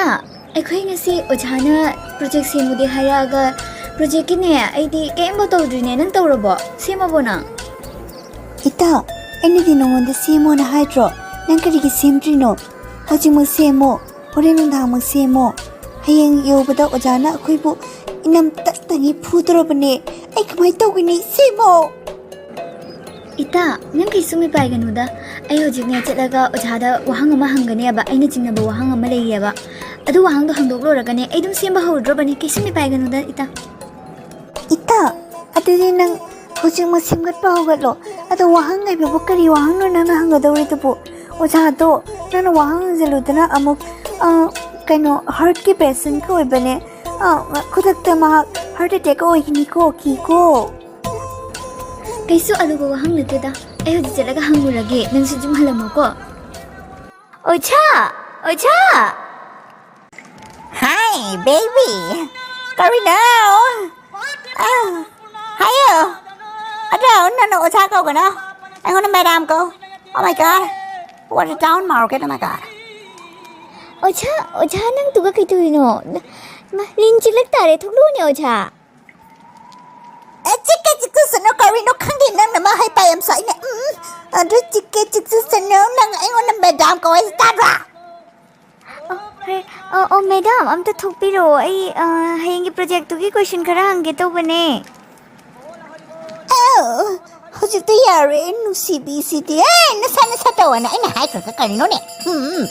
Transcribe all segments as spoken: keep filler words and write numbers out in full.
ꯑꯩꯈꯣꯏ ꯉꯁꯤ ꯑꯣꯖꯥꯅ ꯄ꯭ꯔꯣꯖꯦꯛ ꯁꯦꯝꯃꯨꯗꯤ ꯍꯥꯏꯔꯛꯑꯒ, ꯄ꯭ꯔꯣꯖꯦꯛꯀꯤꯅꯦ ꯑꯩꯗꯤ ꯀꯔꯤꯝꯐꯥꯎ ꯇꯧꯗ꯭ꯔꯤꯅꯦ꯫ ꯅꯪ ꯇꯧꯔꯕꯣ? ꯁꯦꯝꯃꯕꯣ ꯅꯪ? ꯏꯇꯥ, ꯑꯩꯅꯗꯤ ꯅꯉꯣꯟꯗ ꯁꯦꯝꯃꯣꯅ ꯍꯥꯏꯗ꯭ꯔꯣ? ꯅꯪ ꯀꯔꯤꯒꯤ ꯁꯦꯝꯗ꯭ꯔꯤꯅꯣ? ꯍꯧꯖꯤꯛꯃꯛ ꯁꯦꯝꯃꯣ, ꯍꯣꯔꯦꯟ ꯅꯨꯡꯗꯥꯡꯃꯛ ꯁꯦꯝꯃꯣ꯫ ꯍꯌꯦꯡ ꯌꯧꯕꯗ ꯑꯣꯖꯥꯅ ꯑꯩꯈꯣꯏꯕꯨ ꯏꯅꯝ ꯇꯛꯇꯉꯩ ꯐꯨꯗꯣꯔꯕꯅꯦ꯫ ꯑꯩ ꯀꯃꯥꯏꯅ ꯇꯧꯒꯅꯤ? ꯁꯦꯝꯃꯣ꯫ ꯏꯇꯥ, ꯅꯪ ꯀꯩꯁꯨ ꯃꯤꯄꯥꯏꯒꯅꯨꯗ꯫ ꯑꯩ ꯍꯧꯖꯤꯛꯅꯦ ꯆꯠꯂꯒ ꯑꯣꯖꯥꯗ ꯋꯥꯍꯪ ꯑꯃ ꯍꯪꯒꯅꯦꯕ, ꯑꯩꯅ ꯆꯤꯡꯅꯕ ꯋꯥꯍꯪ ꯑꯃ ꯂꯩꯌꯦꯕ꯫ ꯑꯗꯨ ꯋꯥꯍꯪꯗꯣ ꯍꯪꯗꯣꯛꯂꯨꯔꯒꯅꯦ ꯑꯩ ꯑꯗꯨꯝ ꯁꯦꯝꯕ ꯍꯧꯔꯗ꯭ꯔꯕꯅꯦ꯫ ꯀꯩꯁꯨ ꯃꯤꯄꯥꯏꯒꯅꯨꯗ ꯏꯇꯥ꯫ ꯏꯇꯥ, ꯑꯗꯨꯗꯤ ꯅꯪ ꯍꯧꯖꯤꯛꯃꯛ ꯁꯦꯝꯒꯠꯄ ꯍꯧꯒꯠꯂꯣ꯫ ꯑꯗꯣ ꯋꯥꯍꯪ ꯂꯩꯕꯕꯨ ꯀꯔꯤ ꯋꯥꯍꯪꯅꯣ ꯅꯪꯅ ꯍꯪꯒꯗꯧꯔꯤꯗꯨꯕꯨ? ꯑꯣꯖꯥꯗꯣ ꯅꯪꯅ ꯋꯥꯍꯪ ꯍꯪꯖꯜꯂꯨꯗꯅ ꯑꯃꯨꯛ, ꯑ, ꯀꯩꯅꯣ, ꯍꯥꯔꯠꯀꯤ ꯄꯦꯁꯦꯟꯠꯀ ꯑꯣꯏꯕꯅꯦ꯫ ꯑ, ꯈꯨꯗꯛꯇ ꯃꯍꯥꯛ ꯍꯥꯔꯠ ꯑꯦꯇꯦꯛ ꯑꯣꯏꯒꯅꯤꯀꯣ, ꯀꯤꯀꯣ꯫ ꯀꯩꯁꯨ ꯑꯔꯨꯕ ꯋꯥꯍꯪ ꯅꯠꯇꯦꯗ꯫ ꯑꯩ ꯍꯧꯖꯤꯛ ꯆꯠꯂꯒ ꯍꯪꯉꯨꯔꯒꯦ꯫ ꯅꯪꯁꯨ ꯌꯨꯝ ꯍꯜꯂꯝꯃꯣꯀꯣ꯫ ꯑꯣꯖꯥ! ꯑꯣꯖꯥ! Hi, baby. ꯀꯔꯤꯅꯣ? ꯑ, ꯍꯥꯏꯌꯣ꯫ ꯑꯗꯣ ꯅꯪꯅ ꯑꯣꯖꯥ ꯀꯧꯒꯅꯣ꯫ ꯑꯩꯉꯣꯟꯗ ꯃꯦꯗꯥꯝ ꯀꯧ꯫ Oh my God. What a down market, oh my God. ꯑꯣꯖꯥ, ꯑꯣꯖꯥ, ꯅꯪ ꯇꯨꯒ ꯀꯩ ꯇꯧꯔꯤꯅꯣ? ꯅ-, ꯃ-, ꯂꯤꯟ ꯆꯤꯛꯂꯛ ꯇꯥꯔꯦ, ꯊꯣꯛꯂꯛꯑꯣꯅꯦ, ꯑꯣꯖꯥ꯫ ꯑꯦ, ꯆꯤꯛꯀꯦ ꯆꯤꯛꯆꯁꯅꯨ, ꯀꯔꯤꯅꯣ ꯈꯪꯗꯦ, ꯅꯪꯅ ꯃꯥ ꯍꯩꯄꯥ ꯌꯥꯝ ꯁꯥꯏꯅꯦ꯫ ꯎꯝ, ꯑꯗꯨ ꯆꯤꯛꯀꯦ ꯆꯤꯛꯆꯁꯅꯨ, ꯅꯪ ꯑꯩꯉꯣꯟꯗ ꯃꯦꯗꯥꯝ ꯀꯧ ꯍꯥꯏꯁꯦ ꯇꯥꯗ꯭ꯔꯥ? ꯑꯣ, ꯍꯣꯏ꯫ ꯑꯣ, ꯑꯣ, ꯃꯦꯗꯥꯝ, ꯑꯝꯇ ꯊꯣꯛꯄꯤꯔꯛꯑꯣ꯫ ꯑꯩ, ꯑ, ꯍꯌꯦꯡꯒꯤ ꯄ꯭ꯔꯣꯖꯦꯛꯇꯨꯒꯤ ꯀꯣꯏꯁꯟ ꯈꯔ ꯍꯪꯒꯦ ꯇꯧꯕꯅꯦ꯫ ꯑꯧ, ꯍꯧꯖꯤꯛꯇꯤ ꯌꯥꯔꯦ, ꯅꯨꯡꯁꯤꯕꯤꯁꯤꯗꯤ꯫ ꯑꯦ, ꯅꯁꯥ ꯅꯁꯥ ꯇꯧꯑꯣꯅ ꯑꯩꯅ ꯍꯥꯏꯈ꯭ꯔꯒ ꯀꯔꯤꯅꯣꯅꯦ? ꯎꯝ, ꯎꯝ꯫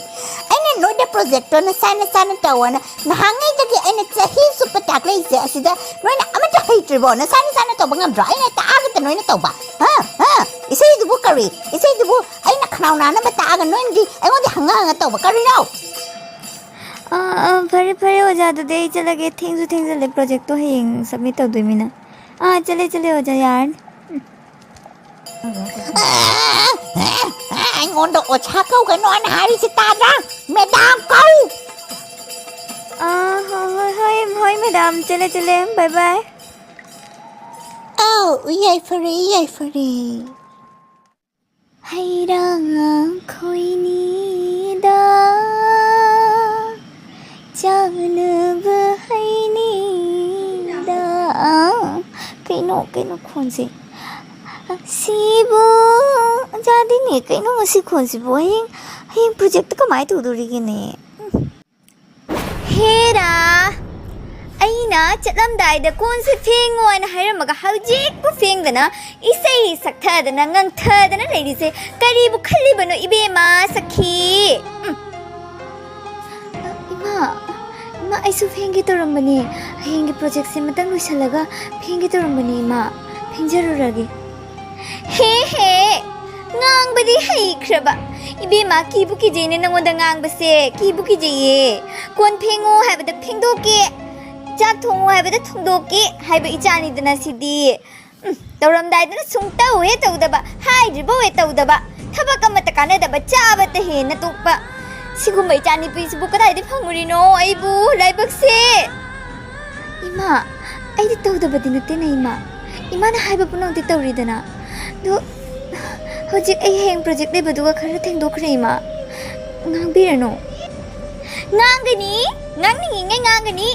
ꯑꯩꯅ ꯅꯣꯏꯗ ꯄ꯭ꯔꯣꯖꯦꯛꯇꯣ ꯅꯁꯥ ꯅꯁꯥꯅ ꯇꯧꯑꯣꯅ ꯅꯍꯥꯟꯉꯩꯗꯒꯤ ꯑꯩꯅ ꯆꯍꯤ ꯆꯨꯞꯄ ꯇꯥꯛꯂꯛꯏꯁꯦ, ꯑꯁꯤꯗ ꯅꯣꯏꯅ ꯑꯃꯠꯇ ꯍꯩꯇ꯭ꯔꯤꯕꯣ? ꯅꯁꯥ ꯅꯁꯥꯅ ꯇꯧꯕ ꯉꯝꯗ꯭ꯔꯣ? ꯑꯩꯅ ꯇꯥꯛꯑꯒꯇ ꯅꯣꯏꯅ ꯇꯧꯕ? ꯍꯥ? ꯍꯥ? ꯏꯁꯩꯗꯨꯕꯨ ꯀꯔꯤ? ꯏꯁꯩꯗꯨꯕꯨ ꯑꯩꯅ ꯈꯅꯥꯎ ꯅꯥꯅꯕ ꯇꯥꯛꯑꯒ ꯅꯣꯏꯅꯗꯤ ꯑꯩꯉꯣꯟꯗ ꯍꯪꯉ ꯍꯪꯉ ꯇꯧꯕ ꯀꯔꯤꯅꯣ? ꯑꯥ, ꯑꯥ, ꯐꯔꯦ, ꯐꯔꯦ, ꯑꯣꯖꯥ, ꯑꯗꯨꯗꯤ ꯑꯩ ꯆꯠꯂꯒꯦ꯫ ꯊꯦꯡꯁꯨ ꯊꯦꯡꯖꯜꯂꯦ, ꯄ꯭ꯔꯣꯖꯦꯛꯇꯣ ꯍꯌꯦꯡ ꯁꯕꯃꯤꯠ ꯇꯧꯗꯣꯏꯃꯤꯅ꯫ ꯑꯥ, ꯆꯠꯂꯦ, ꯆꯠꯂꯦ, ꯑꯣꯖꯥ, ꯌꯥꯔꯅꯤ꯫ ꯎꯝ꯫ ꯑꯩꯉꯣꯟꯗ ꯑꯣꯖꯥ ꯀꯧꯒꯅꯣꯅ ꯍꯥꯏꯔꯤꯁꯦ ꯇꯥꯕ꯭ꯔꯥ? ꯃꯦꯗꯥꯝ ꯀꯧ! ꯑꯥ, ꯍꯣ-, ꯍꯣꯏ, ꯍꯣꯏ, ꯍꯣꯏ, ꯃꯦꯗꯥꯝ, ꯆꯠꯂꯦ, ꯆꯠꯂꯦ, ꯕꯥꯏ ꯕꯥꯏ꯫ ꯑꯧ, ꯌꯥꯏꯐꯔꯦ, ꯌꯥꯏꯐꯔꯦ꯫ ꯍꯩꯔꯥꯡ ꯈꯣꯏꯅꯤꯗ ꯆꯥꯅꯕ ꯍꯩꯅꯤꯗ꯫ ꯀꯩꯅꯣ, ꯀꯩꯅꯣ ꯈꯣꯟꯁꯦ? ꯁꯤꯕꯨ ꯌꯥꯗꯦꯅꯦ, ꯀꯩꯅꯣ ꯉꯁꯤ ꯈꯣꯟꯁꯤꯕꯨ? ꯍꯌꯦꯡ, ꯍꯌꯦꯡ projectꯇ ꯀꯃꯥꯏꯅ ꯇꯧꯗꯣꯔꯤꯒꯦꯅꯦ? ꯎꯝ꯫ ꯍꯦꯔꯥ, ꯑꯩꯅ ꯆꯠꯂꯝꯗꯥꯏꯗ "ꯀꯣꯟꯁꯦ ꯐꯦꯡꯉꯣꯅ" ꯍꯥꯏꯔꯝꯃꯒ ꯍꯧꯖꯤꯛꯄꯨ ꯐꯦꯡꯗꯅ, ꯏꯁꯩ ꯁꯛꯊꯗꯅ ꯉꯪꯊꯗꯅ ꯂꯩꯔꯤꯁꯦ ꯀꯔꯤꯕꯨ ꯈꯜꯂꯤꯕꯅꯣ, ꯏꯕꯦꯝꯃ ꯁꯈꯤ? ꯎꯝ꯫ ꯑ, ꯏꯃꯥ, ꯏꯃꯥ, ꯑꯩꯁꯨ ꯐꯦꯡꯒꯦ ꯇꯧꯔꯝꯕꯅꯦ꯫ ꯍꯌꯦꯡꯒꯤ projectꯁꯦ ꯃꯇꯪ ꯂꯣꯏꯁꯤꯜꯂꯒ ꯐꯦꯡꯒꯦ ꯇꯧꯔꯝꯕꯅꯦ, ꯏꯃꯥ꯫ ꯐꯦꯡꯖꯔꯨꯔꯒꯦ꯫ ꯍꯦ ꯍꯦ, ꯉꯥꯡꯕꯗꯤ ꯍꯩꯈ꯭ꯔꯕ꯫ ꯏꯕꯦꯝꯃ, ꯀꯤꯕꯨ ꯀꯤꯖꯩꯅꯦ ꯅꯉꯣꯟꯗ ꯉꯥꯡꯕꯁꯦ, ꯀꯤꯕꯨ ꯀꯤꯖꯩꯌꯦ꯫ ꯀꯣꯟ ꯐꯦꯡꯉꯨ ꯍꯥꯏꯕꯗ ꯐꯦꯡꯗꯣꯛꯀꯦ, ꯆꯥꯛ ꯊꯣꯡꯉꯨ ꯍꯥꯏꯕꯗ ꯊꯣꯡꯗꯣꯛꯀꯦ ꯍꯥꯏꯕ ꯏꯆꯥꯅꯤꯗꯅ ꯁꯤꯗꯤ꯫ ꯎꯝ, ꯇꯧꯔꯝꯗꯥꯏꯗꯅ ꯁꯨꯡꯇꯧ ꯍꯦꯛ ꯇꯧꯗꯕ, ꯍꯥꯏꯗ꯭ꯔꯤꯕꯧ ꯍꯦꯛ ꯇꯧꯗꯕ, ꯊꯕꯛ ꯑꯃꯠꯇ ꯀꯥꯟꯅꯗꯕ, ꯆꯥꯕꯇ ꯍꯦꯟꯅ ꯇꯣꯛꯄ꯫ ꯁꯤꯒꯨꯝꯕ ꯏꯆꯥꯅꯨꯄꯤꯁꯤꯕꯨ ꯀꯗꯥꯏꯗ ꯐꯪꯉꯨꯔꯤꯅꯣ? ꯑꯩꯕꯨ ꯂꯥꯏꯕꯛꯁꯦ! ꯏꯃꯥ, ꯑꯩꯗꯤ ꯇꯧꯗꯕꯗꯤ ꯅꯠꯇꯦꯅꯦ, ꯏꯃꯥ꯫ ꯏꯃꯥꯅ ꯍꯥꯏꯕ ꯄꯨꯝꯅꯃꯛꯇꯤ ꯇꯧꯔꯤꯗꯅ꯫ ꯑꯗꯣ, ꯍꯧꯖꯤꯛ ꯑꯩ ꯍꯌꯦꯡ project ꯂꯩꯕꯗꯨꯒ ꯈꯔ ꯊꯦꯡꯗꯣꯛꯈ꯭ꯔꯦ, ꯏꯃꯥ꯫ ꯉꯥꯡꯕꯤꯔꯅꯨ꯫ ꯉꯥꯡꯒꯅꯤ, ꯉꯥꯡꯅꯤꯡꯉꯤꯉꯩ ꯉꯥꯡꯒꯅꯤ꯫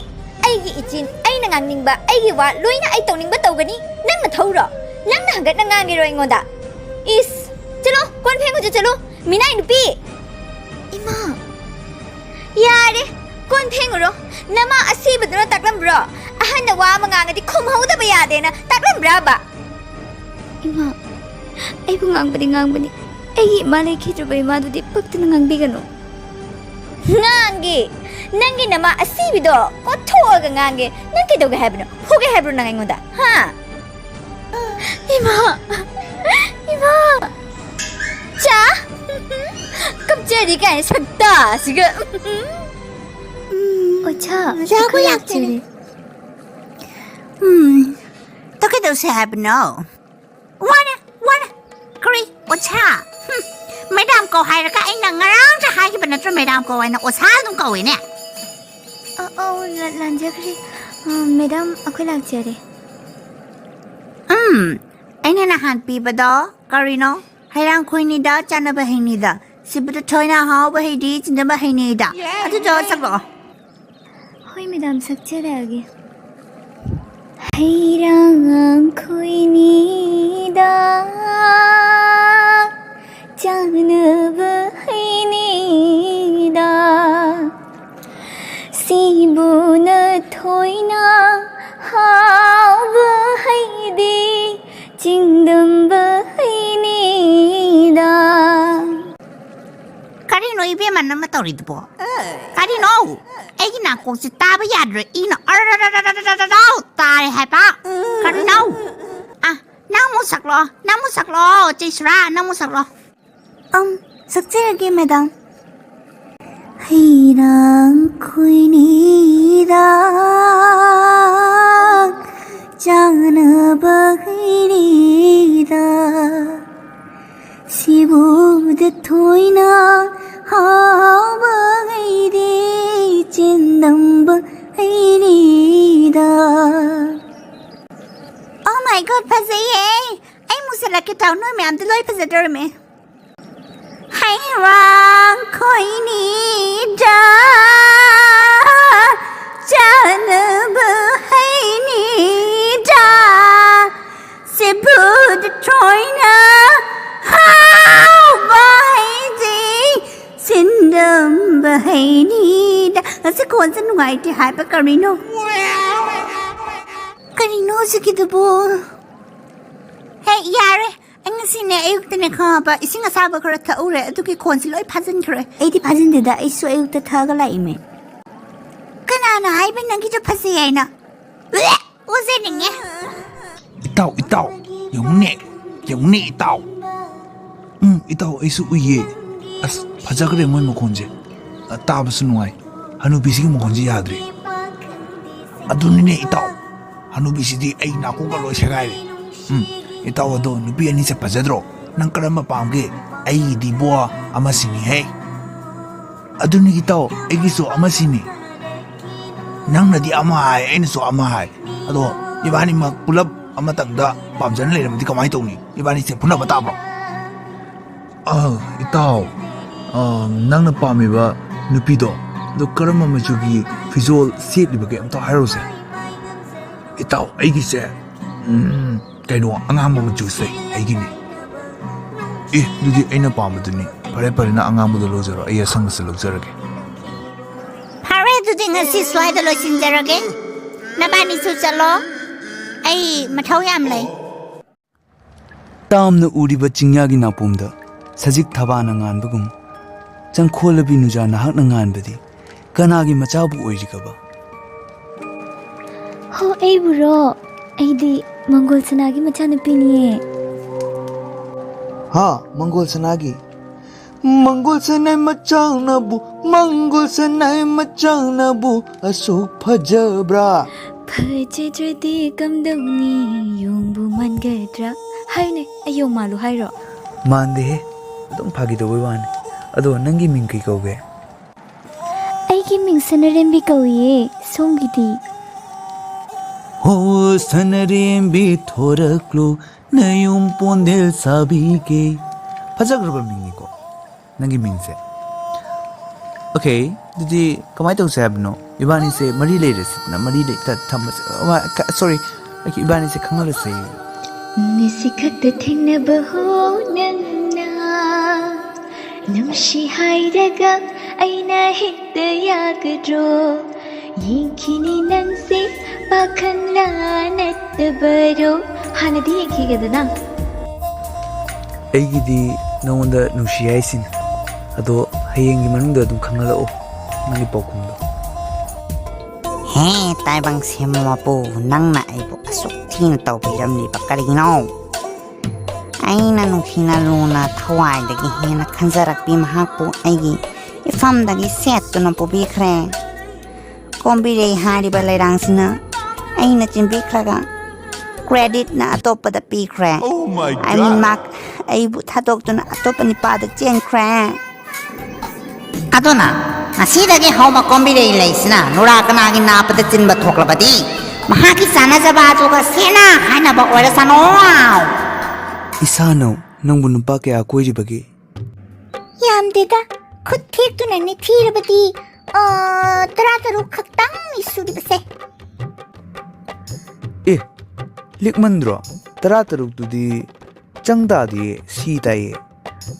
ꯑꯩꯒꯤ ꯏꯆꯤꯟ, ꯑꯩꯅ ꯉꯥꯡꯅꯤꯡꯕ, ꯑꯩꯒꯤ ꯋꯥ ꯂꯣꯏꯅ ꯑꯩ ꯇꯧꯅꯤꯡꯕ ꯇꯧꯒꯅꯤ꯫ ꯅꯪ ꯅꯊꯧꯔꯣ? ꯅꯪꯅ ꯍꯪꯒꯠꯅ ꯉꯥꯡꯒꯦꯔꯣ ꯑꯩꯉꯣꯟꯗ? ꯏꯁ, ꯆꯠꯂꯣ, ꯀꯣꯟ ꯐꯦꯡꯉꯨꯆꯣ, ꯆꯠꯂꯣ꯫ ꯃꯤꯅꯥꯏ ꯅꯨꯄꯤ! ꯏꯃꯥ! ꯌꯥꯔꯦ, ꯀꯣꯟ ꯐꯦꯡꯉꯨꯔꯣ꯫ ꯅꯃꯥ ꯑꯁꯤꯕꯗꯨꯅ ꯇꯥꯛꯂꯝꯕ꯭ꯔꯣ? ꯑꯍꯟꯅ ꯋꯥ ꯑꯃ ꯉꯥꯡꯉꯗꯤ ꯈꯨꯝꯍꯧꯗꯕ ꯌꯥꯗꯦꯅ ꯇꯥꯛꯂꯝꯕ꯭ꯔꯕ? ꯏꯃꯥ, ꯑꯩꯕꯨ ꯉꯥꯡꯕꯗꯤ ꯉꯥꯡꯕꯅꯤ꯫ ꯑꯩꯒꯤ ꯏꯃꯥ ꯂꯩꯈꯤꯗ꯭ꯔꯕ ꯏꯃꯥꯗꯨꯗꯤ ꯄꯛꯇꯅ ꯉꯥꯡꯕꯤꯒꯅꯨ꯫ ꯉꯥꯡꯒꯦ! ꯅꯪꯒꯤ ꯅꯃꯥ ꯑꯁꯤꯕꯤꯗꯣ ꯀꯣꯠꯊꯣꯛꯑꯒ ꯉꯥꯡꯒꯦ꯫ ꯅꯪ ꯀꯩꯗꯧꯒꯦ ꯍꯥꯏꯕꯅꯣ? ꯐꯨꯒꯦ ꯍꯥꯏꯕ꯭ꯔꯣ ꯅꯪ ꯑꯩꯉꯣꯟꯗ? ꯍꯥ? ꯏꯃꯥ! ꯏꯃꯥ! ꯆꯥ! ꯀꯞꯆꯔꯤ ꯀꯥꯏꯅ ꯁꯛꯇꯥꯁꯤꯒ꯫ ꯎꯝ, ꯑꯣꯖꯥ, ꯑꯣꯖꯥ, ꯑꯩꯈꯣꯏ ꯑꯩꯈꯣꯏ ꯂꯥꯛꯆꯔꯦ꯫ ꯂꯥꯛꯆꯔꯦ꯫ ꯎꯝ, ꯇꯣ ꯀꯩꯗꯧꯁꯦ ꯍꯥꯏꯕꯅꯣ? ꯋꯥꯔꯦ, ꯋꯥꯔꯦ꯫ ꯀꯔꯤ? ꯑꯣꯖꯥ? ꯍꯨꯝ, ꯃꯦꯗꯥꯝ ꯀꯧ ꯍꯥꯏꯔꯒ ꯑꯩꯅ ꯉꯔꯥꯡꯁꯨ ꯍꯥꯏꯈꯤꯕ ꯅꯠꯇ꯭ꯔꯣ, ꯃꯦꯗꯥꯝ ꯀꯧ ꯍꯥꯏꯅ? ꯑꯣꯖꯥ ꯑꯗꯨꯝ ꯀꯧꯋꯤꯅꯦ꯫ ꯑ, ꯑꯧ, ꯂꯥ-, ꯂꯥꯟꯖꯈ꯭ꯔꯦ꯫ ꯑ, ꯃꯦꯗꯥꯝ, ꯑꯩꯈꯣꯏ ꯂꯥꯛꯆꯔꯦ꯫ ꯎꯝ, ꯑꯩꯅ ꯅꯍꯥꯟ ꯄꯤꯕꯗꯣ ꯀꯔꯤꯅꯣ? ꯍꯩꯔꯥꯡ ꯈꯣꯏꯅꯤꯗ, ꯆꯥꯅꯕ ꯍꯩꯅꯤꯗ, ꯁꯤꯕꯗ ꯊꯣꯏꯅ ꯍꯥꯎꯕ ꯍꯩꯗꯤ, ꯆꯤꯟꯖꯕ ꯍꯩꯅꯤꯗ꯫ ꯑꯗꯨꯗꯣ ꯆꯠꯂꯣ꯫ ꯍꯣꯏ ꯃꯦꯗꯥꯝ, ꯁꯛꯆꯔꯛꯑꯒꯦ꯫ ꯍꯩꯔꯥꯡ ꯈꯣꯏꯅꯤꯗ, ꯆꯥꯅꯕ ꯍꯩꯅꯤꯗ, ꯁꯤꯕꯨꯅ ꯊꯣꯏꯅ ꯍꯥꯎꯕ ꯍꯩꯗꯤ, ꯆꯤꯡꯗꯝꯕ ꯍꯩꯅꯤꯗ꯫ ꯀꯔꯤꯅꯣ ꯏꯕꯦꯝꯃ ꯅꯪꯅ ꯇꯧꯔꯤꯗꯨꯕꯣ? ꯀꯔꯤꯅꯣ? ꯑꯩꯒꯤ ꯅꯥꯀꯣꯡꯁꯦ ꯇꯥꯕ ꯌꯥꯗ꯭ꯔꯦ꯫ ꯏꯅ ꯑꯔꯔꯔꯔꯔꯔꯔꯔꯔ ꯇꯥꯔꯦ ꯍꯥꯏꯕ꯫ ꯀꯔꯤꯅꯣ? ꯑ, ꯅꯪ ꯑꯃꯨꯛ ꯁꯛꯂꯛꯑꯣ꯫ ꯅꯪ ꯑꯃꯨꯛ ꯁꯛꯂꯛꯑꯣ, ꯆꯩꯁꯨꯔꯥ, ꯅꯪ ꯑꯃꯨꯛ ꯁꯛꯂꯛꯑꯣ꯫ ꯑꯝ, ꯁꯛꯆꯔꯒꯦ, ꯃꯦꯗꯥꯝ꯫ ꯍꯩꯔꯥꯡ ꯈꯣꯏꯅꯤꯗ, ꯆꯥꯅꯕ ꯍꯩꯅꯤꯗ, ꯁꯤꯕꯨꯗ ꯊꯣꯏꯅ ꯍꯥꯎꯕ ꯍꯩꯗꯤ, ꯆꯦꯟꯗꯝꯕ ꯍꯩꯅꯤꯗ꯫ Oh my God, ꯐꯖꯩꯌꯦ! ꯑꯩ ꯃꯨꯁꯜꯂꯛꯀꯦ ꯇꯧ, ꯅꯣꯏ ꯃꯌꯥꯝꯗꯣ ꯂꯣꯏ ꯐꯖꯗꯧꯔꯝꯃꯦ꯫ ꯍꯩꯔꯥꯡ ꯈꯣꯏꯅꯤꯗ, ꯆꯥꯅꯕ ꯍꯩꯅꯤꯗ, ꯁꯤꯕꯨꯗ ꯊꯣꯏꯅ ꯍꯥꯎꯕ ꯍꯩꯗꯤ, ꯁꯤꯟꯗꯝꯕ ꯍꯩꯅꯤꯗ꯫ ꯉꯁꯤ ꯈꯣꯟꯁꯦ ꯅꯨꯡꯉꯥꯏꯇꯦ ꯍꯥꯏꯕ ꯀꯔꯤꯅꯣ? ꯀꯔꯤꯅꯣ ꯍꯧꯖꯤꯛꯀꯤꯗꯨꯕꯨ? ꯍꯦ, ꯌꯥꯔꯦ꯫ ꯑꯩ ꯉꯁꯤꯅꯦ ꯑꯌꯨꯛꯇꯅꯦ ꯈꯪꯉꯕ, ꯏꯁꯤꯡ ꯑꯁꯥꯕ ꯈꯔ ꯊꯛꯎꯔꯦ, ꯑꯗꯨꯒꯤ ꯈꯣꯟꯁꯤ ꯂꯣꯏ ꯐꯥꯖꯤꯟꯈ꯭ꯔꯦ꯫ ꯑꯩꯗꯤ ꯐꯥꯖꯤꯟꯗꯦꯗ, ꯑꯩꯁꯨ ꯑꯌꯨꯛꯇ ꯊꯛꯑꯒ ꯂꯥꯛꯏꯃꯦ꯫ ꯀꯅꯥꯅ ꯍꯥꯏꯕ ꯅꯪꯒꯤꯗꯣ ꯐꯖꯩ ꯍꯥꯏꯅ? ꯎꯋꯦ! ꯑꯣꯖꯅꯤꯡꯉꯦ꯫ ꯏꯇꯥꯎ, ꯏꯇꯥꯎ, ꯌꯦꯡꯉꯨꯅꯦ, ꯌꯦꯡꯉꯨꯅꯦ ꯏꯇꯥꯎ꯫ ꯎꯝ, ꯏꯇꯥꯎ, ꯑꯩꯁꯨ ꯎꯏꯌꯦ꯫ ꯑꯁ, ꯐꯖꯈ꯭ꯔꯦ ꯃꯣꯏ ꯃꯈꯣꯟꯁꯦ꯫ ꯑ, ꯇꯥꯕꯁꯨ ꯅꯨꯡꯉꯥꯏ꯫ ꯍꯅꯨꯕꯤꯁꯤꯒꯤ ꯃꯈꯣꯟꯁꯤ ꯌꯥꯗ꯭ꯔꯦ꯫ ꯑꯗꯨꯅꯤꯅꯦ ꯏꯇꯥꯎ, ꯍꯅꯨꯕꯤꯁꯤꯗꯤ ꯑꯩ ꯅꯥꯀꯣꯡꯒ ꯂꯣꯏ ꯁꯦꯒꯥꯏꯔꯦ꯫ ꯎꯝ, ꯏꯇꯥꯎ, ꯑꯗꯣ ꯅꯨꯄꯤ ꯑꯅꯤꯁꯦ ꯐꯖꯗ꯭ꯔꯣ? ꯅꯪ ꯀꯔꯝꯕ ꯄꯥꯝꯒꯦ? ꯑꯩꯒꯤꯗꯤꯕꯣ ꯑꯃꯁꯤꯅꯤꯍꯦ꯫ ꯑꯗꯨꯅꯤ ꯏꯇꯥꯎ, ꯑꯩꯒꯤꯁꯨ ꯑꯃꯁꯤꯅꯤ꯫ ꯅꯪꯅꯗꯤ ꯑꯃ ꯍꯥꯏ, ꯑꯩꯅꯁꯨ ꯑꯃ ꯍꯥꯏ꯫ ꯑꯗꯣ ꯏꯕꯥꯅꯤꯃꯛ ꯄꯨꯂꯞ ꯑꯃꯇꯪꯗ ꯄꯥꯝꯖꯅ ꯂꯩꯔꯝꯃꯗꯤ ꯀꯃꯥꯏꯅ ꯇꯧꯅꯤ? ꯏꯕꯥꯅꯤꯁꯦ ꯐꯨꯅꯕ ꯇꯥꯕ꯭ꯔꯣ? ꯑ, ꯏꯇꯥꯎ, ꯑ, ꯅꯪꯅ ꯄꯥꯝꯃꯤꯕ ꯅꯨꯄꯤꯗꯣ, ꯑꯗꯣ ꯀꯔꯝꯕ ꯃꯆꯨꯒꯤ ꯐꯤꯖꯣꯜ ꯁꯦꯠꯂꯤꯕꯒꯦ ꯑꯝꯇ ꯍꯥꯏꯔꯛꯎꯁꯦ꯫ ꯏꯇꯥꯎ, ꯑꯩꯒꯤꯁꯦ, ꯎꯝ, ꯀꯩꯅꯣ, ꯑꯉꯥꯡꯕ ꯃꯆꯨꯁꯦ ꯑꯩꯒꯤꯅꯤ꯫ ꯑꯦ, ꯑꯗꯨꯗꯤ ꯑꯩꯅ ꯄꯥꯝꯕꯗꯨꯅꯤ꯫ ꯐꯔꯦ, ꯐꯔꯦ, ꯅꯪ ꯑꯉꯥꯡꯕꯗꯣ ꯂꯧꯖꯔꯣ, ꯑꯩ ꯑꯁꯪꯕꯁꯦ ꯂꯧꯖꯔꯒꯦ꯫ ꯐꯔꯦ, ꯑꯗꯨꯗꯤ ꯉꯁꯤ ꯁ꯭ꯋꯥꯏꯗ ꯂꯣꯏꯁꯤꯟꯖꯔꯒꯦ꯫ ꯅꯕꯥꯅꯤꯁꯨ ꯆꯠꯂꯣ, ꯑꯩ ꯃꯊꯧ ꯌꯥꯝ ꯂꯩ꯫ ꯇꯥꯝꯅ ꯎꯔꯤꯕ ꯆꯤꯡꯌꯥꯒꯤ ꯅꯥꯄꯣꯝꯗ ꯁꯖꯤꯛ ꯊꯕꯥꯅ ꯉꯥꯟꯕꯒꯨꯝ, ꯆꯪꯈꯣꯜꯂꯕꯤ ꯅꯨꯖꯥ ꯅꯍꯥꯛꯅ ꯉꯥꯟꯕꯗꯤ ꯀꯅꯥꯒꯤ ꯃꯆꯥꯕꯨ ꯑꯣꯏꯔꯤꯒꯕ? ꯍꯣ, ꯑꯩꯕꯨꯔꯣ? ꯑꯩꯗꯤ ꯃꯪꯒꯣꯜ ꯁꯅꯥꯒꯤ ꯃꯆꯥꯅꯨꯄꯤꯅꯤꯌꯦ꯫ ꯍꯥ, ꯃꯪꯒꯣꯜ ꯁꯅꯥꯒꯤ? ꯃꯪꯒꯣꯜ ꯁꯅꯥꯏ ꯃꯆꯥꯅꯕꯨ, ꯃꯪꯒꯣꯜ ꯁꯅꯥꯏ ꯃꯆꯥꯅꯕꯨ ꯑꯁꯨꯛ ꯐꯖꯕ꯭ꯔꯥ? ꯐꯖꯗ꯭ꯔꯗꯤ ꯀꯝꯗꯧꯅꯤ, ꯌꯣꯡꯕꯨ ꯃꯥꯟꯒꯗ꯭ꯔꯥ? ꯍꯥꯏꯅꯦ, ꯑꯩ ꯌꯣꯡ ꯃꯥꯜꯂꯨ ꯍꯥꯏꯔꯣ? ꯃꯥꯟꯗꯦꯍꯦ, ꯑꯗꯨꯝ ꯐꯥꯒꯤ ꯇꯧꯕꯩ ꯋꯥꯅꯤ꯫ ꯑꯗꯣ ꯅꯪꯒꯤ ꯃꯤꯡ ꯀꯩ ꯀꯧꯒꯦ? ꯑꯩꯒꯤ ꯃꯤꯡ ꯁꯅꯔꯦꯝꯕꯤ ꯀꯧꯏꯌꯦ, ꯁꯣꯝꯒꯤꯗꯤ? ꯍꯣ, ꯁꯅꯔꯦꯝꯕꯤ ꯊꯣꯔꯛꯂꯨ, ꯅꯌꯨꯝ ꯄꯣꯟꯗꯦꯜ ꯁꯥꯕꯤꯒꯦ꯫ ꯐꯖꯈ꯭ꯔꯕ ꯃꯤꯡꯅꯤꯀꯣ ꯅꯪꯒꯤ ꯃꯤꯡꯁꯦ꯫ ꯑꯣꯀꯦ, ꯑꯗꯨꯗꯤ ꯀꯃꯥꯏꯅ ꯇꯧꯁꯦ ꯍꯥꯏꯕꯅꯣ? ꯏꯕꯥꯅꯤꯁꯦ ꯃꯔꯤ ꯂꯩꯔꯁꯤꯗꯅ, ꯃꯔꯤ ꯂꯩ-, ꯊ-, ꯊꯝꯃꯁꯦ꯫ ꯑ, ꯀ-, ꯁꯣꯔꯤ, ꯑꯩꯈꯣꯏ ꯏꯕꯥꯅꯤꯁꯦ ꯈꯪꯍꯜꯂꯁꯦ꯫ ꯉꯁꯤ ꯈꯛꯇ ꯊꯦꯡꯅꯕ ꯍꯣ ꯅꯪꯅ ꯅꯨꯡꯁꯤ ꯍꯥꯏꯔꯒ ꯑꯩꯅ ꯍꯦꯛꯇ ꯌꯥꯒꯗ꯭ꯔꯣ? ꯌꯦꯡꯈꯤꯅꯤ ꯅꯪꯁꯦ ꯄꯥꯈꯪꯂꯥ ꯅꯠꯇꯕꯔꯣ? ꯍꯥꯟꯅꯗꯤ ꯌꯦꯡꯈꯤꯒꯗꯅ꯫ ꯑꯩꯒꯤꯗꯤ ꯅꯉꯣꯟꯗ ꯅꯨꯡꯁꯤ ꯍꯥꯏꯁꯤꯅꯤ꯫ ꯑꯗꯣ ꯍꯌꯦꯡꯒꯤ ꯃꯅꯨꯡꯗ ꯑꯗꯨꯝ ꯈꯪꯍꯜꯂꯛꯑꯣ ꯅꯪꯒꯤ ꯄꯥꯎꯈꯨꯝꯗꯣ꯫ ꯍꯦ, ꯇꯥꯏꯕꯪ ꯁꯦꯝꯕ ꯃꯄꯨ, ꯅꯪꯅ ꯑꯩꯕꯨ ꯑꯁꯨꯛ ꯊꯤꯅ ꯇꯧꯕꯤꯔꯝꯂꯤꯕ ꯀꯔꯤꯒꯤꯅꯣ? ꯑꯩꯅ ꯅꯨꯡꯁꯤꯅ ꯂꯨꯅ ꯊꯋꯥꯏꯗꯒꯤ ꯍꯦꯟꯅ ꯈꯟꯖꯔꯛꯄꯤ ꯃꯍꯥꯛꯄꯨ ꯑꯩꯒꯤ ꯏꯐꯝꯗꯒꯤ ꯁꯦꯠꯇꯨꯅ ꯄꯨꯕꯤꯈ꯭ꯔꯦ꯫ ꯀꯣꯝꯕꯤꯔꯩ ꯍꯥꯏꯔꯤꯕ ꯂꯩꯔꯥꯡꯁꯤꯅ ꯑꯩꯅ ꯆꯦꯟꯕꯤꯈ꯭ꯔꯒ creditꯅ ꯑꯇꯣꯞꯄꯗ ꯄꯤꯈ꯭ꯔꯦ꯫ Oh my God! I mean, ꯃꯍꯥꯛ ꯑꯩꯕꯨ ꯊꯥꯗꯣꯛꯇꯨꯅ ꯑꯇꯣꯞꯄ ꯅꯨꯄꯥꯗ ꯆꯦꯟꯈ꯭ꯔꯦ꯫ ꯑꯗꯨꯅ ꯉꯁꯤꯗꯒꯤ ꯍꯧꯕ ꯀꯣꯝꯕꯤꯔꯩ ꯂꯩꯁꯤꯅ ꯅꯨꯔꯥ ꯀꯅꯥꯒꯤ ꯅꯥꯞꯇ ꯆꯤꯟꯕ ꯊꯣꯛꯂꯕꯗꯤ ꯃꯍꯥꯛꯀꯤ ꯆꯥꯟꯅꯖꯕ ꯑꯗꯨꯒ ꯁꯦꯠꯅ ꯈꯥꯏꯅꯕ ꯑꯣꯏꯔꯁꯅꯨ꯫ ꯏꯁꯥꯅꯧ, ꯅꯪꯕꯨ ꯅꯨꯄꯥ ꯀꯌꯥ ꯀꯣꯏꯔꯤꯕꯒꯦ? ꯌꯥꯝꯗꯦꯗ, ꯈꯨꯠ ꯊꯦꯛꯇꯨꯅ ꯅꯤꯡꯊꯤꯔꯕꯗꯤ ꯑ, ꯇꯔꯥ ꯇꯔꯨꯛ ꯈꯛꯇꯪꯅꯤ ꯁꯨꯔꯤꯕꯁꯦ꯫ ꯑꯦ, ꯂꯤꯛꯃꯟꯗ꯭ꯔꯣ? ꯇꯔꯥ ꯇꯔꯨꯛꯇꯨꯗꯤ ꯆꯪ ꯇꯥꯗꯤꯌꯦ, ꯁꯤ ꯇꯥꯏꯌꯦ꯫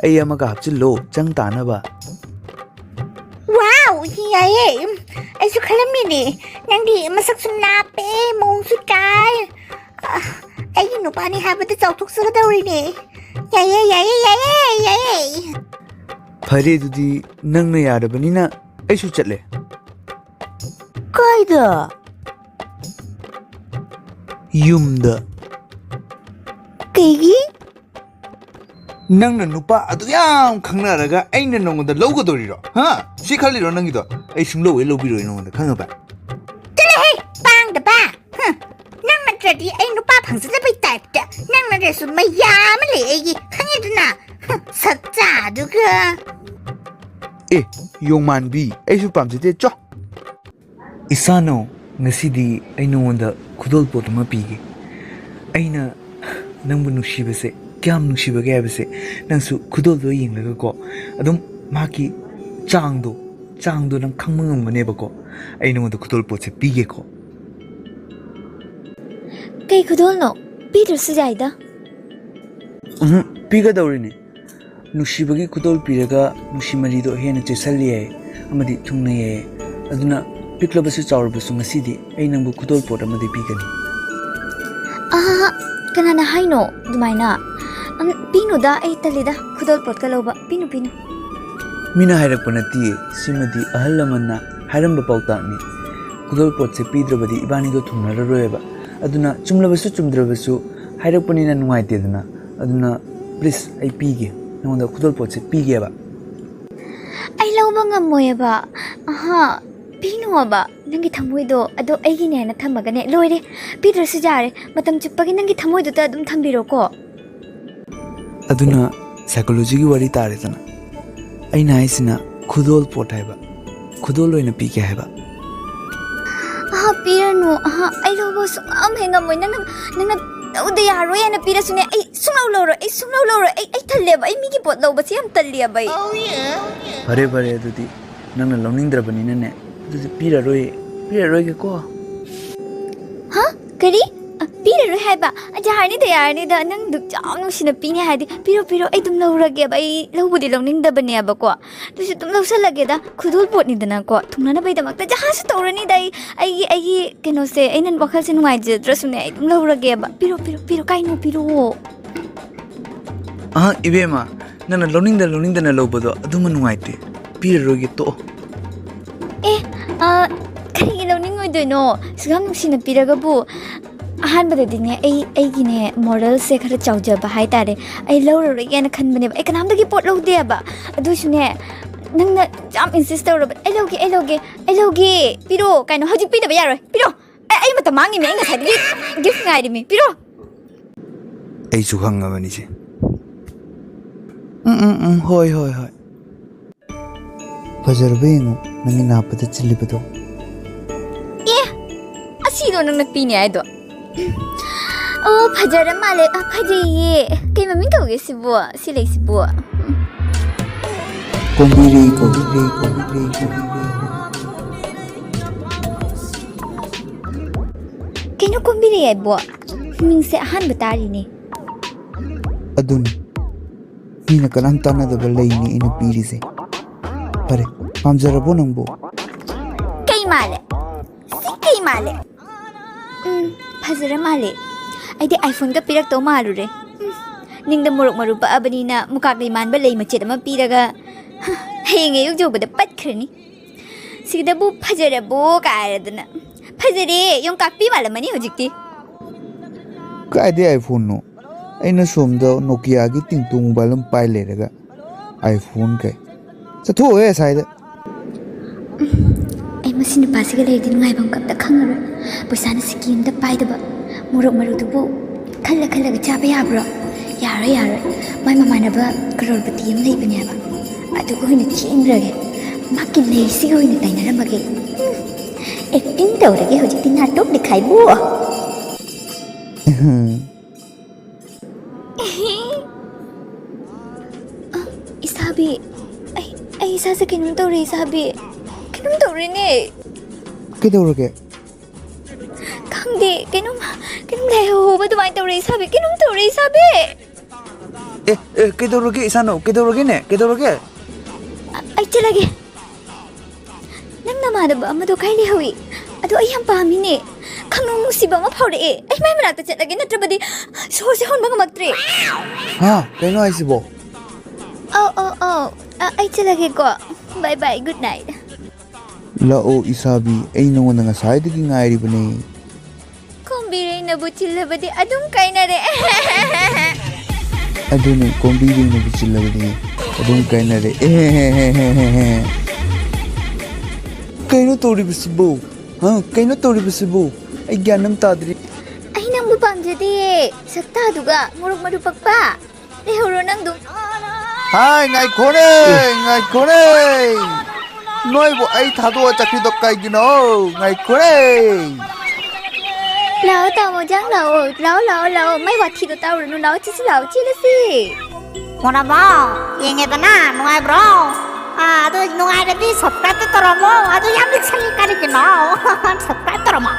ꯑꯩ ꯑꯃꯒ ꯍꯥꯞꯆꯤꯜꯂꯣ, ꯆꯪ ꯇꯥꯅꯕ꯫ ꯋꯥꯎ, ꯌꯥꯏꯌꯦ꯫ ꯎꯝ, ꯑꯩꯁꯨ ꯈꯜꯂꯝꯃꯤꯅꯦ꯫ ꯅꯪꯗꯤ ꯃꯁꯛꯁꯨ ꯅꯥꯞꯄꯦ, ꯃꯑꯣꯡꯁꯨ ꯇꯥꯏ꯫ ꯑ, ꯑꯩꯒꯤ ꯅꯨꯄꯥꯅꯤ ꯍꯥꯏꯕꯗ ꯆꯥꯎꯊꯣꯛꯆꯒꯗꯧꯔꯤꯅꯦ꯫ ꯌꯥꯏꯌꯦ, ꯌꯥꯏꯌꯦ, ꯌꯥꯏꯌꯦ, ꯌꯥꯏꯌꯦ꯫ ꯐꯔꯦ, ꯑꯗꯨꯗꯤ ꯅꯪꯅ ꯌꯥꯔꯕꯅꯤꯅ ꯑꯩꯁꯨ ꯆꯠꯂꯦ꯫ ꯀꯥꯏꯗ? ꯌꯨꯝꯗ꯫ ꯀꯩꯒꯤ? ꯅꯪꯅ ꯅꯨꯄꯥ ꯑꯗꯨ ꯌꯥꯝ ꯈꯪꯅꯔꯒ ꯑꯩꯅ ꯅꯉꯣꯟꯗ ꯂꯧꯒꯗꯧꯔꯤꯔꯣ? ꯍꯥ? ꯁꯤ ꯈꯜꯂꯤꯔꯣ ꯅꯪꯒꯤꯗꯣ? ꯑꯩ ꯁꯨꯡꯂꯧ ꯍꯦꯛ ꯂꯧꯕꯤꯔꯣꯏ ꯅꯉꯣꯟꯗ, ꯈꯪꯉꯕ? ꯆꯠꯂꯣꯍꯦ, ꯄꯥꯡꯗꯕ! ꯍꯨꯝ, ꯅꯪ ꯅꯠꯇ꯭ꯔꯗꯤ ꯑꯩ ꯅꯨꯄꯥ ꯐꯪꯖꯗꯕꯩ ꯇꯥꯏꯞꯇ꯫ ꯅꯪ ꯅꯠꯇ꯭ꯔꯁꯨ ꯃꯌꯥꯝ ꯑꯃ ꯂꯩ ꯑꯩꯒꯤ, ꯈꯪꯉꯦꯗꯅ? ꯍꯨꯝ, ꯁꯛꯆꯥꯗꯨꯒ! ꯑꯦ, ꯌꯣꯡꯃꯥꯟꯕꯤ, ꯑꯩꯁꯨ ꯄꯥꯝꯖꯗꯦ, ꯆꯣ! ꯏꯁꯥꯅꯧ, ꯉꯁꯤꯗꯤ ꯑꯩ ꯅꯉꯣꯟꯗ ꯈꯨꯗꯣꯜꯄꯣꯠ ꯑꯃ ꯄꯤꯒꯦ꯫ ꯑꯩꯅ ꯅꯪꯕꯨ ꯅꯨꯡꯁꯤꯕꯁꯦ, ꯀꯌꯥꯝ ꯅꯨꯡꯁꯤꯕꯒꯦ ꯍꯥꯏꯕꯁꯦ ꯅꯪꯁꯨ ꯈꯨꯗꯣꯜꯗꯣ ꯌꯦꯡꯂꯒꯀꯣ, ꯑꯗꯨꯝ ꯃꯥꯒꯤ ꯆꯥꯡꯗꯣ, ꯆꯥꯡꯗꯣ ꯅꯪ ꯈꯪꯕ ꯉꯝꯒꯅꯦꯕꯀꯣ꯫ ꯑꯩ ꯅꯉꯣꯟꯗ ꯈꯨꯗꯣꯜꯄꯣꯠꯁꯦ ꯄꯤꯒꯦꯀꯣ꯫ ꯀꯩ ꯈꯨꯗꯣꯜꯅꯣ? ꯄꯤꯗ꯭ꯔꯁꯨ ꯌꯥꯏꯗ꯫ ꯎꯝ, ꯄꯤꯒꯗꯧꯔꯤꯅꯦ꯫ ꯅꯨꯡꯁꯤꯕꯒꯤ ꯈꯨꯗꯣꯜ ꯄꯤꯔꯒ ꯅꯨꯡꯁꯤ ꯃꯔꯤꯗꯣ ꯍꯦꯟꯅ ꯆꯦꯠꯁꯜꯂꯤ ꯌꯥꯏ ꯑꯃꯗꯤ ꯊꯨꯡꯅ ꯌꯥꯏ꯫ ꯑꯗꯨꯅ ꯄꯤꯛꯂꯕꯁꯨ ꯆꯥꯎꯔꯕꯁꯨ ꯉꯁꯤꯗꯤ ꯑꯩ ꯅꯪꯕꯨ ꯈꯨꯗꯣꯜ ꯄꯣꯠ ꯑꯃꯗꯤ ꯄꯤꯒꯅꯤ꯫ ꯑꯥ, ꯀꯅꯥꯅ ꯍꯥꯏꯅꯣ ꯑꯗꯨꯃꯥꯏꯅ? ꯑꯝ, ꯄꯤꯅꯨꯗ, ꯑꯩ ꯇꯜꯂꯤꯗ ꯈꯨꯗꯣꯜ ꯄꯣꯠꯀ ꯂꯧꯕ꯫ ꯄꯤꯅꯨ, ꯄꯤꯅꯨ꯫ ꯃꯤꯅ ꯍꯥꯏꯔꯛꯄ ꯅꯠꯇꯤꯌꯦ, ꯁꯤꯃꯗꯤ ꯑꯍꯜ ꯂꯃꯟꯅ ꯍꯥꯏꯔꯝꯕ ꯄꯥꯎꯇꯥꯛꯅꯤ꯫ ꯈꯨꯗꯣꯜ ꯄꯣꯠꯁꯦ ꯄꯤꯗ꯭ꯔꯕꯗꯤ ꯏꯕꯥꯅꯤꯗꯣ ꯊꯨꯡꯅꯔꯔꯣꯏꯕ꯫ ꯑꯗꯨꯅ ꯆꯨꯝꯂꯕꯁꯨ ꯆꯨꯝꯗ꯭ꯔꯕꯁꯨ ꯍꯥꯏꯔꯛꯄꯅꯤꯅ ꯅꯨꯡꯉꯥꯏꯇꯦꯗꯅ꯫ ꯑꯗꯨꯅ please, ꯑꯩ ꯄꯤꯒꯦ, ꯅꯉꯣꯟꯗ ꯈꯨꯗꯣꯜ ꯄꯣꯠꯁꯦ ꯄꯤꯒꯦꯕ꯫ ꯑꯩ ꯂꯧꯕ ꯉꯝꯃꯣꯏꯑꯕ꯫ ꯑꯍꯥ, ꯄꯤꯅꯨꯑꯕ꯫ ꯅꯪꯒꯤ ꯊꯃꯣꯏꯗꯣ ꯑꯗꯣ ꯑꯩꯒꯤꯅꯦꯅ ꯊꯝꯃꯒꯅꯦ ꯂꯣꯏꯔꯦ꯫ ꯄꯤꯗ꯭ꯔꯁꯨ ꯌꯥꯔꯦ, ꯃꯇꯝ ꯆꯨꯞꯄꯒꯤ ꯅꯪꯒꯤ ꯊꯃꯣꯏꯗꯨꯗ ꯑꯗꯨꯝ ꯊꯝꯕꯤꯔꯣꯀꯣ꯫ ꯑꯗꯨꯅ psychologyꯒꯤ ꯋꯥꯔꯤ ꯇꯥꯔꯦꯗꯅ꯫ ꯑꯩꯅ ꯍꯥꯏꯁꯤꯅ ꯈꯨꯗꯣꯜ ꯄꯣꯠ ꯍꯥꯏꯕ, ꯈꯨꯗꯣꯜ ꯑꯣꯏꯅ ꯄꯤꯒꯦ ꯍꯥꯏꯕ꯫ ꯑꯍꯥ, ꯄꯤꯔꯅꯨ꯫ ꯑꯍꯥ, ꯑꯩ ꯂꯧꯕ ꯁꯨꯡꯉꯝ ꯍꯦꯛ ꯉꯝꯃꯣꯏ꯫ ꯅꯪꯅ, ꯅꯪꯅ ꯂꯧꯗ ꯌꯥꯔꯣꯏ ꯍꯥꯏꯅ ꯄꯤꯔꯁꯨꯅꯦ, ꯑꯩ ꯁꯨꯡꯂꯧ ꯂꯧꯔꯣꯏ꯫ ꯑꯩ ꯁꯨꯡꯂꯧ ꯂꯧꯔꯣꯏ꯫ ꯑꯩ, ꯑꯩ ꯇꯜꯂꯦꯕ꯫ ꯑꯩ ꯃꯤꯒꯤ ꯄꯣꯠ ꯂꯧꯕꯁꯦ ꯌꯥꯝ ꯇꯜꯂꯦꯕ ꯑꯩ꯫ ꯐꯔꯦ, ꯐꯔꯦ, ꯑꯗꯨꯗꯤ ꯅꯪꯅ ꯂꯧꯅꯤꯡꯗ꯭ꯔꯕꯅꯤꯅꯅꯦ, ꯑꯗꯨꯗꯤ ꯄꯤꯔꯔꯣꯏ, ꯄꯤꯔꯔꯣꯏꯒꯦꯀꯣ꯫ ꯍꯥ? ꯀꯔꯤ? ꯑ, ꯄꯤꯔꯔꯣꯏ ꯍꯥꯏꯕ? ꯑ, ꯌꯥꯔꯅꯤꯗ, ꯌꯥꯔꯅꯤꯗ, ꯅꯪ ꯗꯨꯛ ꯌꯥꯝ ꯅꯨꯡꯁꯤꯅ ꯄꯤꯅꯤ ꯍꯥꯏꯗꯤ, ꯄꯤꯔꯣ, ꯄꯤꯔꯣ, ꯑꯩ ꯑꯗꯨꯝ ꯂꯧꯔꯒꯦꯕ꯫ ꯑꯩ ꯂꯧꯕꯨꯗꯤ ꯂꯧꯅꯤꯡꯗꯕꯅꯦꯕꯀꯣ, ꯑꯗꯨꯁꯨ ꯑꯗꯨꯝ ꯂꯧꯁꯜꯂꯒꯦꯗ꯫ ꯈꯨꯗꯣꯜ ꯄꯣꯠꯅꯤꯗꯅꯀꯣ, ꯊꯨꯡꯅꯅꯕꯒꯤꯗꯃꯛꯇ ꯖꯍꯥꯁꯨ ꯇꯧꯔꯅꯤꯗ꯫ ꯑꯩ, ꯑꯩꯒꯤ, ꯑꯩꯒꯤ ꯀꯩꯅꯣꯁꯦ, ꯑꯩꯅ ꯋꯥꯈꯜꯁꯦ ꯅꯨꯡꯉꯥꯏꯖꯗ꯭ꯔꯁꯨꯅꯦ, ꯑꯩ ꯑꯗꯨꯝ ꯂꯧꯔꯒꯦꯕ꯫ ꯄꯤꯔꯣ, ꯄꯤꯔꯣ, ꯄꯤꯔꯣ, ꯀꯥꯏꯅꯣ, ꯄꯤꯔꯣ꯫ ꯑꯍ, ꯏꯕꯦꯝꯃ, ꯅꯪꯅ ꯂꯧꯅꯤꯡꯗ ꯂꯧꯅꯤꯡꯗꯅ ꯂꯧꯕꯗꯣ ꯑꯗꯨꯃ ꯅꯨꯡꯉꯥꯏꯇꯦ꯫ ꯄꯤꯔꯔꯣꯏꯒꯦ, ꯇꯣꯛꯑꯣ꯫ ꯑꯦ, ꯑ, ꯀꯔꯤꯒꯤ ꯂꯧꯅꯤꯡꯉꯣꯏꯗꯣꯏꯅꯣ? ꯁꯨꯛ ꯌꯥꯝ ꯅꯨꯡꯁꯤꯅ ꯄꯤꯔꯒꯕꯨ꯫ ꯑꯍꯥꯟꯕꯗꯗꯤꯅꯦ, ꯑꯩ, ꯑꯩꯒꯤꯅꯦ, ꯃꯣꯔꯦꯜꯁꯦ ꯈꯔ ꯆꯥꯎꯖꯕ ꯍꯥꯏꯇꯥꯔꯦ꯫ ꯑꯩ ꯂꯧꯔꯔꯣꯏꯒꯦꯅ ꯈꯟꯕꯅꯦꯕ꯫ ꯑꯩ ꯀꯅꯥꯝꯗꯒꯤ ꯄꯣꯠ ꯂꯧꯗꯦꯕ꯫ ꯑꯗꯨꯏꯁꯨꯅꯦ, ꯅꯪꯅ ꯌꯥꯝ ꯏꯟꯁꯤꯁ ꯇꯧꯔꯕ, "ꯑꯩ ꯂꯧꯒꯦ, ꯑꯩ ꯂꯧꯒꯦ, ꯑꯩ ꯂꯧꯒꯦ, ꯄꯤꯔꯣ" ꯀꯥꯏꯅ꯫ ꯍꯧꯖꯤꯛ ꯄꯤꯗꯕ ꯌꯥꯔꯣꯏ, ꯄꯤꯔꯣ꯫ ꯑꯩ, ꯑꯩ ꯃꯇꯝ ꯃꯥꯡꯉꯤꯃꯤ, ꯑꯩ ꯉꯁꯥꯏꯗꯒꯤ ꯒꯤꯐ ꯉꯥꯏꯔꯤꯃꯤ, ꯄꯤꯔꯣ꯫ ꯑꯩꯁꯨ ꯈꯪꯉꯕꯅꯤꯁꯦ꯫ ꯎꯝ, ꯎꯝ, ꯎꯝ, ꯍꯣꯏ, ꯍꯣꯏ, ꯍꯣꯏ꯫ ꯐꯖꯔꯕ ꯌꯦꯡꯉꯨ, ꯅꯪꯒꯤ ꯅꯥꯞꯄꯗ ꯆꯤꯜꯂꯤꯕꯗꯣ꯫ ꯑꯦ, ꯑꯁꯤꯗꯣ ꯅꯪꯅ ꯄꯤꯅꯤ ꯍꯥꯏꯗꯣ? ꯑꯣ, ꯐꯖꯔ ꯃꯥꯜꯂꯦ꯫ ꯑ, ꯐꯖꯩꯌꯦ꯫ ꯀꯩ ꯃꯃꯤꯡ ꯀꯧꯒꯦ ꯁꯤꯕꯨ? ꯁꯤ ꯂꯩꯁꯤꯕꯨ? ꯀꯣꯝꯕꯤꯔꯩ, ꯀꯣꯝꯕꯤꯔꯩ, ꯀꯣꯝꯕꯤꯔꯩ, ꯀꯣꯝꯕꯤꯔꯩ꯫ ꯀꯩꯅꯣ ꯀꯣꯝꯕꯤꯔꯩ ꯍꯥꯏꯕꯣ? ꯃꯤꯡꯁꯦ ꯑꯍꯥꯟꯕ ꯇꯥꯔꯤꯅꯦ꯫ ꯑꯗꯨꯅꯤ, ꯃꯤꯅ ꯀꯅꯥꯝ ꯇꯥꯟꯅꯗꯕ ꯂꯩꯅꯤ ꯑꯩꯅ ꯄꯤꯔꯤꯁꯦ꯫ ꯐꯔꯦ, ꯄꯥꯝꯖꯔꯕꯣ ꯅꯪꯕꯨ? ꯀꯩ ꯃꯥꯜꯂꯦ? ꯁꯤ ꯀꯩ ꯃꯥꯜꯂꯦ? ꯎꯝ, ꯐꯖꯔ ꯃꯥꯜꯂꯦ꯫ ꯑꯩꯗꯤ iPhoneꯒ ꯄꯤꯔꯛꯇꯧ ꯃꯥꯜꯂꯨꯔꯦ꯫ ꯎꯝ, ꯅꯤꯡꯗ ꯃꯣꯔꯣꯛ ꯃꯔꯨ ꯄꯛꯑꯕꯅꯤꯅ ꯃꯨꯀꯥꯛꯂꯩ ꯃꯥꯟꯕ ꯂꯩ ꯃꯆꯦꯠ ꯑꯃ ꯄꯤꯔꯒ, ꯍ, ꯍꯌꯦꯡ ꯑꯌꯨꯛ ꯌꯧꯕꯗ ꯄꯠꯈ꯭ꯔꯅꯤ꯫ ꯁꯤꯗꯕꯨ "ꯐꯖꯔꯕꯣ?" ꯀꯥꯏꯔꯗꯅ꯫ ꯐꯖꯔꯦ, ꯌꯣꯡꯀꯥꯛꯄꯤ ꯃꯥꯜꯂꯝꯃꯅꯤ ꯍꯧꯖꯤꯛꯇꯤ꯫ ꯀꯥꯏꯗꯩ iPhoneꯅꯣ? ꯑꯩꯅ ꯁꯣꯝꯗ Nokiaꯒꯤ ꯇꯤꯡꯇꯣꯡ ꯃꯣꯕꯥꯏꯜ ꯑꯃ ꯄꯥꯏ ꯂꯩꯔꯒ iPhone ꯀꯩ? ꯆꯠꯊꯣꯛꯑꯣꯍꯦ ꯑꯁ꯭ꯋꯥꯏꯗ꯫ ꯑꯩ ꯃꯁꯤ ꯅꯨꯄꯥꯁꯤꯒ ꯂꯩꯔꯗꯤ ꯅꯨꯡꯉꯥꯏꯐꯝ ꯑꯝꯇ ꯈꯪꯉꯔꯣꯏ꯫ ꯄꯩꯁꯥꯅ ꯁꯤꯀꯤ ꯑꯝꯇ ꯄꯥꯏꯗꯕ꯫ ꯃꯣꯔꯣꯛ ꯃꯔꯨꯗꯨꯕꯨ ꯈꯜꯂ ꯈꯜꯂꯒ ꯆꯥꯕ ꯌꯥꯕ꯭ꯔꯣ? ꯌꯥꯔꯣꯏ, ꯌꯥꯔꯣꯏ꯫ ꯃꯥꯏ ꯃꯃꯥꯟꯅꯕ ꯀꯔꯣꯔꯄꯇꯤ ꯑꯃ ꯂꯩꯕꯅꯦꯕ꯫ ꯑꯗꯨꯒ ꯑꯣꯏꯅ ꯆꯦꯟꯈ꯭ꯔꯒꯦ꯫ ꯃꯍꯥꯛꯀꯤ ꯂꯩꯁꯤꯒ ꯑꯣꯏꯅ ꯇꯥꯏꯅꯔꯝꯃꯒꯦ꯫ ꯎꯝ꯫ Acting ꯇꯧꯔꯒꯦ ꯍꯧꯖꯤꯛꯇꯤ, ꯅꯥꯇꯣꯛ ꯂꯤꯈꯥꯏꯕꯨ꯫ ꯑ, ꯏꯁꯥꯕꯤ, ꯑꯩ, ꯑꯩ ꯏꯁꯥꯁꯦ ꯀꯩꯅꯣꯝ ꯇꯧꯔꯦ ꯏꯁꯥꯕꯤ꯫ ꯀꯩꯅꯣꯝ ꯇꯧꯔꯦꯅꯦ꯫ ꯀꯩꯗꯧꯔꯒꯦ? ꯈꯪꯗꯦ, ꯀꯩꯅꯣꯝ ꯀꯩꯅꯣꯝ ꯂꯩꯍꯧꯕ ꯑꯗꯨꯃꯥꯏꯅ ꯇꯧꯔꯦ ꯏꯁꯥꯕꯤ꯫ ꯀꯩꯅꯣꯝ ꯇꯧꯔꯦ ꯏꯁꯥꯕꯤ꯫ ꯑꯦ ꯑꯦ, ꯀꯩꯗꯧꯔꯒꯦ ꯏꯁꯥꯅꯣ? ꯀꯩꯗꯧꯔꯒꯦꯅꯦ? ꯀꯩꯗꯧꯔꯒꯦ? ꯑ- ꯑꯩ ꯆꯠꯂꯒꯦ꯫ ꯅꯪ ꯅꯃꯥꯟꯅꯕ ꯑꯃꯗꯣ ꯀꯥꯏ ꯂꯩꯍꯧꯏ? ꯑꯗꯣ ꯑꯩ ꯌꯥꯝ ꯄꯥꯝꯃꯤꯅꯦ꯫ ꯈꯪꯅꯨꯡ ꯅꯨꯡꯁꯤꯕ ꯑꯃ ꯐꯥꯎꯔꯛꯑꯦ꯫ ꯑꯩ ꯃꯥꯏ ꯃꯅꯥꯛꯇ ꯆꯠꯂꯒꯦ, ꯅꯠꯇ꯭ꯔꯕꯗꯤ ꯁꯣꯔꯁꯦ ꯍꯣꯟꯕ ꯉꯝꯃꯛꯇ꯭ꯔꯦ꯫ ꯍꯥ? ꯀꯩꯅꯣ ꯍꯥꯏꯁꯤꯕꯣ? ꯑꯧ ꯑꯧ ꯑꯧ꯫ ꯑ- ꯑꯩ ꯆꯠꯂꯒꯦꯀꯣ꯫ ꯕꯥꯏ ꯕꯥꯏ, ꯒꯨꯗ ꯅꯥꯏꯠ꯫ ꯂꯥꯛꯑꯣ ꯏꯁꯥꯕꯤ, ꯑꯩ ꯅꯉꯣꯟꯗ ꯉꯁꯥꯏꯗꯒꯤ ꯉꯥꯏꯔꯤꯕꯅꯦ꯫ ꯀꯣꯝꯕꯤꯔꯩꯅꯕꯨ ꯆꯤꯜꯂꯕꯗꯤ ꯑꯗꯨꯝ ꯀꯥꯏꯅꯔꯦ꯫ ꯑꯗꯨꯅꯦ, ꯀꯣꯝꯕꯤꯔꯩꯅꯕꯨ ꯆꯤꯜꯂꯕꯗꯤ ꯑꯗꯨꯝ ꯀꯥꯏꯅꯔꯦ꯫ ꯀꯩꯅꯣ ꯇꯧꯔꯤꯕꯁꯤꯕꯨ? ꯍꯥ? ꯀꯩꯅꯣ ꯇꯧꯔꯤꯕꯁꯤꯕꯨ? ꯑꯩ ꯒ꯭ꯌꯥꯟ ꯑꯃ ꯇꯥꯗ꯭ꯔꯤ꯫ ꯑꯩ ꯅꯪꯕꯨ ꯄꯥꯝꯖꯗꯦꯌꯦ, ꯁꯛꯇꯥꯗꯨꯒ ꯃꯣꯔꯣꯛ ꯃꯔꯨ ꯄꯛꯄ꯫ ꯂꯩꯍꯧꯔꯣ ꯅꯪ ꯑꯗꯨꯝ꯫ ꯍꯥꯏ, ꯉꯥꯏꯈꯣꯅꯦ, ꯉꯥꯏꯈꯣꯅꯦ꯫ ꯅꯣꯏꯕꯨ ꯑꯩ ꯊꯥꯗꯣꯛꯑ ꯆꯠꯈ꯭ꯔꯤꯗꯣ ꯀꯩꯒꯤꯅꯣ? ꯉꯥꯏꯈꯣꯅꯦ꯫ ꯂꯥꯛꯑꯣ ꯇꯥꯃꯣ ꯖꯥꯡ, ꯂꯥꯛꯑꯣ꯫ ꯂꯥꯛꯑꯣ, ꯂꯥꯛꯑꯣ, ꯂꯥꯛꯑꯣ꯫ ꯃꯥꯏ ꯋꯥꯊꯤꯗꯣ ꯇꯥꯔꯨꯔꯅꯨ꯫ ꯂꯥꯛꯑꯣ, ꯆꯦꯁꯤ ꯂꯥꯛꯑꯣ, ꯆꯦꯜꯂꯁꯤ꯫ ꯃꯣꯔꯥꯕꯣ, ꯌꯦꯡꯉꯦꯗꯅ, ꯅꯨꯡꯉꯥꯏꯕ꯭ꯔꯣ? ꯑꯥ, ꯑꯗꯨ ꯅꯨꯡꯉꯥꯏꯔꯗꯤ subscribe ꯇꯧꯔꯝꯃꯣ꯫ ꯑꯗꯨ ꯌꯥꯝ ꯂꯤꯛꯁꯜꯂꯤ ꯀꯔꯤꯒꯤꯅꯣ? Subscribe ꯇꯧꯔꯝꯃꯣ꯫